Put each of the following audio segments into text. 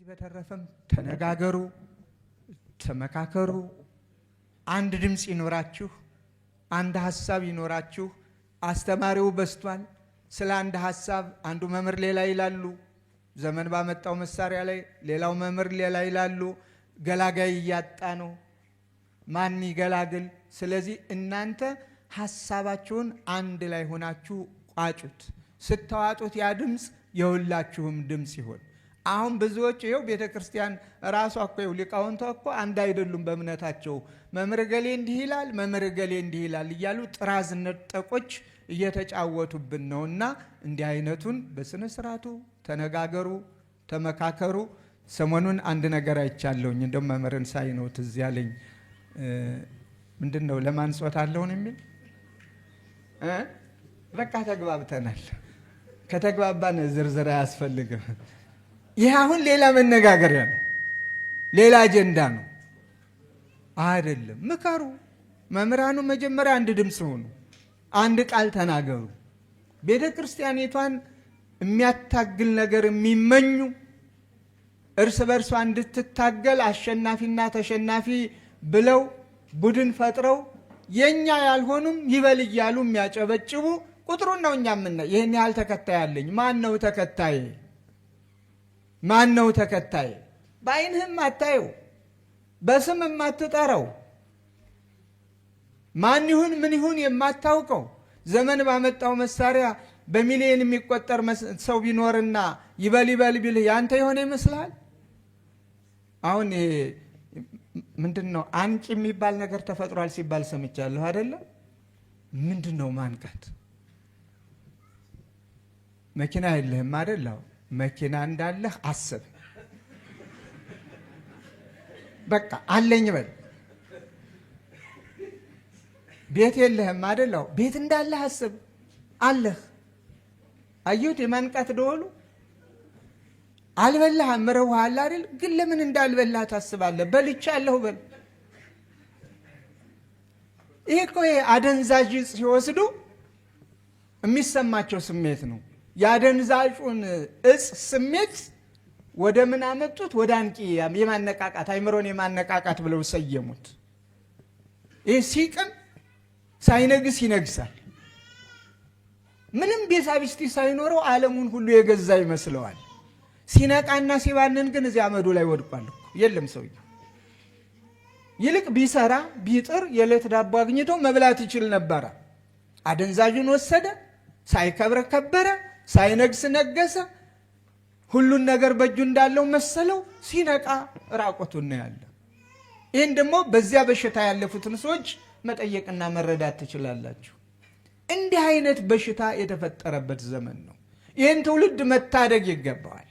ከዚህ በተረፈም ተነጋገሩ፣ ተመካከሩ፣ አንድ ድምፅ ይኖራችሁ፣ አንድ ሀሳብ ይኖራችሁ። አስተማሪው በዝቷል። ስለ አንድ ሀሳብ አንዱ መምህር ሌላ ይላሉ። ዘመን ባመጣው መሳሪያ ላይ ሌላው መምህር ሌላ ይላሉ። ገላጋይ እያጣ ነው። ማን ይገላግል? ስለዚህ እናንተ ሀሳባችሁን አንድ ላይ ሆናችሁ ቋጩት። ስታዋጡት ያ ድምፅ የሁላችሁም ድምፅ ይሆን። አሁን ብዙዎች ይኸው ቤተ ክርስቲያን ራሷ እኮ ይኸው ሊቃውንቷ እኮ አንድ አይደሉም በእምነታቸው። መምህር እገሌ እንዲህ ይላል፣ መምህር እገሌ እንዲህ ይላል እያሉ ጥራዝ ነጠቆች እየተጫወቱብን ነውና እንዲህ አይነቱን በስነ ስርዓቱ ተነጋገሩ፣ ተመካከሩ። ሰሞኑን አንድ ነገር አይቻለሁኝ። እንደውም መምህርን ሳይ ነው ትዝ ያለኝ። ምንድን ነው ለማን ጾታ አለውን የሚል በቃ ተግባብተናል። ከተግባባን ዝርዝር አያስፈልግም። ይህ አሁን ሌላ መነጋገሪያ ነው፣ ሌላ አጀንዳ ነው አይደለም። ምከሩ። መምህራኑ መጀመሪያ አንድ ድምፅ ሆኑ፣ አንድ ቃል ተናገሩ። ቤተ ክርስቲያኒቷን የሚያታግል ነገር የሚመኙ እርስ በርሷ እንድትታገል አሸናፊና ተሸናፊ ብለው ቡድን ፈጥረው የኛ ያልሆኑም ይበል እያሉ የሚያጨበጭቡ ቁጥሩን ነው እኛ የምናይ። ይህን ያህል ተከታይ አለኝ። ማን ነው ተከታይ? ማን ነው ተከታይ? በዓይንህም አታየው፣ በስም የማትጠራው ማን ይሁን ምን ይሁን የማታውቀው ዘመን ባመጣው መሳሪያ በሚሊዮን የሚቆጠር ሰው ቢኖርና ይበል ይበል ቢልህ ያንተ የሆነ ይመስልሃል? አሁን ምንድን ነው አንቂ የሚባል ነገር ተፈጥሯል ሲባል ሰምቻለሁ። አይደለም? ምንድን ነው ማንቃት? መኪና የለህም አይደል? መኪና እንዳለህ አስብ። በቃ አለኝ በል። ቤት የለህም አይደል? ቤት እንዳለህ አስብ፣ አለህ። አየሁት የማንቃት ደወሉ። አልበላህም፣ ርቦሃል አይደል? ግን ለምን እንዳልበላህ ታስባለህ? በልቻለሁ በል። ይሄ እኮ አደንዛዥ ሲወስዱ የሚሰማቸው ስሜት ነው። የአደንዛዡን እጽ ስሜት ወደ ምን አመጡት? ወደ አንቂ የማነቃቃት አይምሮን የማነቃቃት ብለው ሰየሙት። ይህ ሲቅም ሳይነግስ ይነግሳል። ምንም ቤሳቢስቲ ሳይኖረው ዓለሙን ሁሉ የገዛ ይመስለዋል። ሲነቃና ሲባንን ግን እዚያ አመዱ ላይ ወድቋል። የለም ሰውዬው። ይልቅ ቢሰራ ቢጥር የዕለት ዳቦ አግኝቶ መብላት ይችል ነበረ። አደንዛዡን ወሰደ። ሳይከብረ ከበረ፣ ሳይነግስ ነገሰ። ሁሉን ነገር በእጁ እንዳለው መሰለው። ሲነቃ ራቆቱን ነው ያለ። ይህን ደግሞ በዚያ በሽታ ያለፉትን ሰዎች መጠየቅና መረዳት ትችላላችሁ። እንዲህ አይነት በሽታ የተፈጠረበት ዘመን ነው። ይህን ትውልድ መታደግ ይገባዋል።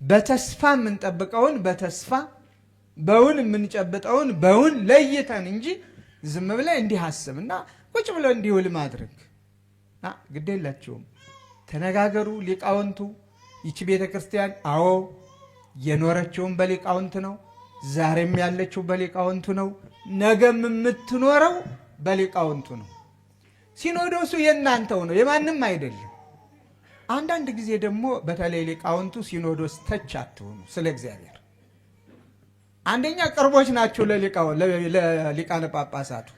በተስፋ የምንጠብቀውን በተስፋ በውን የምንጨብጠውን በውን ለይተን እንጂ ዝም ብለህ እንዲህ አስብ እና ቁጭ ብሎ እንዲውል ማድረግ ግድ የላችሁም። ተነጋገሩ ሊቃውንቱ። ይቺ ቤተ ክርስቲያን አዎ የኖረችውን በሊቃውንት ነው። ዛሬም ያለችው በሊቃውንቱ ነው። ነገም የምትኖረው በሊቃውንቱ ነው። ሲኖዶሱ የእናንተው ነው፣ የማንም አይደለም። አንዳንድ ጊዜ ደግሞ በተለይ ሊቃውንቱ ሲኖዶስ ተች አትሆኑ። ስለ እግዚአብሔር አንደኛ ቅርቦች ናቸው ለሊቃነ ጳጳሳቱ።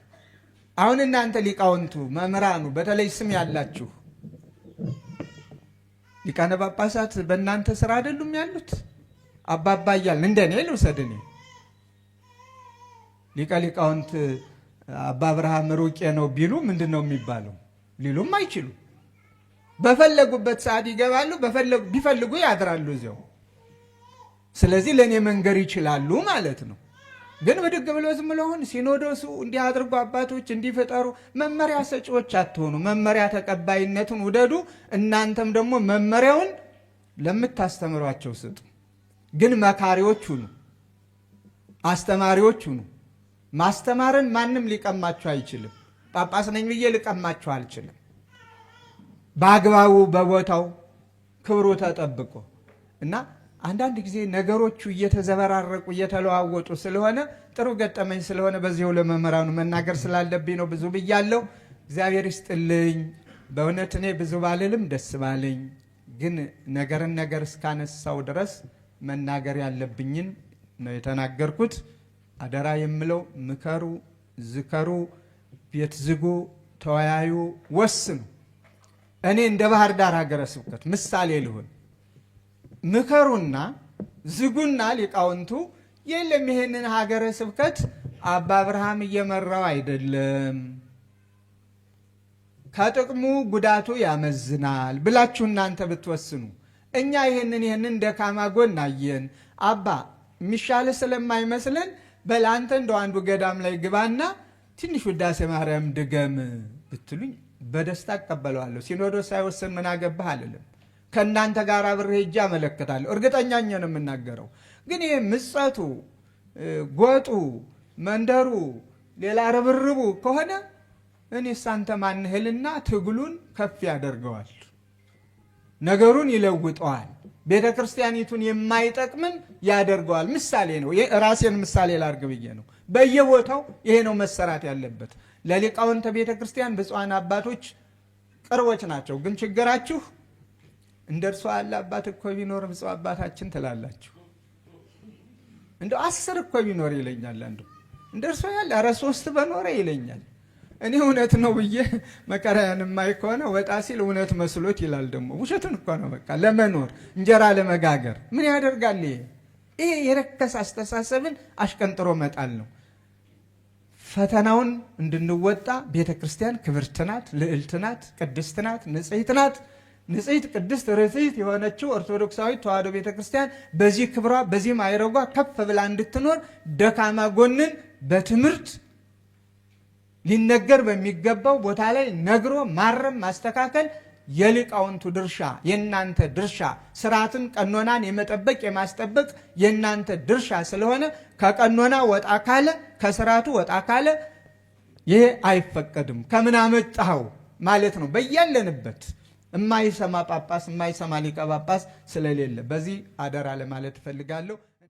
አሁን እናንተ ሊቃውንቱ መምህራኑ፣ በተለይ ስም ያላችሁ ሊቃነ ጳጳሳት በእናንተ ስራ አይደሉም ያሉት? አባባ እያልን እንደ እኔ ልውሰድ። እኔ ሊቀ ሊቃውንት አባ አብርሃም ሩቄ ነው ቢሉ ምንድን ነው የሚባለው? ሊሉም አይችሉ። በፈለጉበት ሰዓት ይገባሉ፣ ቢፈልጉ ያድራሉ እዚያው። ስለዚህ ለእኔ መንገር ይችላሉ ማለት ነው። ግን ብድግ ብሎ ዝም ብሎ አሁን ሲኖዶሱ እንዲህ አድርጎ አባቶች እንዲፈጠሩ መመሪያ ሰጪዎች አትሆኑ። መመሪያ ተቀባይነቱን ውደዱ። እናንተም ደግሞ መመሪያውን ለምታስተምሯቸው ስጡ። ግን መካሪዎች ሁኑ፣ አስተማሪዎች ሁኑ። ማስተማርን ማንም ሊቀማችሁ አይችልም። ጳጳስ ነኝ ብዬ ልቀማችሁ አልችልም። በአግባቡ በቦታው ክብሩ ተጠብቆ እና አንዳንድ ጊዜ ነገሮቹ እየተዘበራረቁ እየተለዋወጡ ስለሆነ ጥሩ ገጠመኝ ስለሆነ በዚሁ ለመምህራኑ መናገር ስላለብኝ ነው ብዙ ብያለሁ። እግዚአብሔር ይስጥልኝ። በእውነት እኔ ብዙ ባልልም ደስ ባለኝ፣ ግን ነገርን ነገር እስካነሳው ድረስ መናገር ያለብኝን ነው የተናገርኩት። አደራ የምለው ምከሩ፣ ዝከሩ፣ ቤት ዝጉ፣ ተወያዩ፣ ወስኑ። እኔ እንደ ባህር ዳር ሀገረ ስብከት ምሳሌ ልሁን። ምከሩና ዝጉና ሊቃውንቱ የለም ይሄንን ሀገረ ስብከት አባ አብርሃም እየመራው አይደለም፣ ከጥቅሙ ጉዳቱ ያመዝናል ብላችሁ እናንተ ብትወስኑ፣ እኛ ይህንን ደካማ ጎን አየን፣ አባ የሚሻል ስለማይመስለን በል አንተ እንደው አንዱ ገዳም ላይ ግባና ትንሽ ውዳሴ ማርያም ድገም ብትሉኝ በደስታ እቀበለዋለሁ። ሲኖዶስ ሳይወስን ምን አገባህ አልልም። ከእናንተ ጋር አብሬ ሄጄ አመለክታለሁ። እርግጠኛ ነው የምናገረው። ግን ይሄ ምጸቱ፣ ጎጡ፣ መንደሩ፣ ሌላ ርብርቡ ከሆነ እኔስ አንተ ማንህልና ትግሉን ከፍ ያደርገዋል፣ ነገሩን ይለውጠዋል፣ ቤተ ክርስቲያኒቱን የማይጠቅምን ያደርገዋል። ምሳሌ ነው። ራሴን ምሳሌ ላርግ ብዬ ነው። በየቦታው ይሄ ነው መሰራት ያለበት። ለሊቃውንተ ቤተ ክርስቲያን ብፁዓን አባቶች ቅርቦች ናቸው። ግን ችግራችሁ እንደ እርሷ ያለ አባት እኮ ቢኖር ብፁዕ አባታችን ትላላችሁ። እንደው 10 እኮ ቢኖር ይለኛል አንዱ። እንደ እርሷ ያለ ኧረ 3 በኖረ ይለኛል። እኔ እውነት ነው ብዬ መከራዬን የማይ ከሆነ ወጣ ሲል እውነት መስሎት ይላል። ደግሞ ውሸቱን እኮ ነው። በቃ ለመኖር እንጀራ ለመጋገር ምን ያደርጋል? ይሄ የረከሰ አስተሳሰብን አሽቀንጥሮ መጣል ነው። ፈተናውን እንድንወጣ ቤተ ክርስቲያን ክብርት ናት፣ ልዕልት ናት፣ ቅድስት ናት፣ ንጽሕት ናት። ንጽሕት ቅድስት ርትዕት የሆነችው ኦርቶዶክሳዊት ተዋሕዶ ቤተ ክርስቲያን በዚህ ክብሯ በዚህ ማዕረጓ ከፍ ብላ እንድትኖር ደካማ ጎንን በትምህርት ሊነገር በሚገባው ቦታ ላይ ነግሮ ማረም ማስተካከል የሊቃውንቱ ድርሻ የእናንተ ድርሻ፣ ስርዓትን ቀኖናን የመጠበቅ የማስጠበቅ የእናንተ ድርሻ ስለሆነ ከቀኖና ወጣ ካለ ከስርዓቱ ወጣ ካለ ይሄ አይፈቀድም። ከምን አመጣኸው ማለት ነው። በያለንበት የማይሰማ ጳጳስ የማይሰማ ሊቀ ጳጳስ ስለሌለ በዚህ አደራ ለማለት እፈልጋለሁ።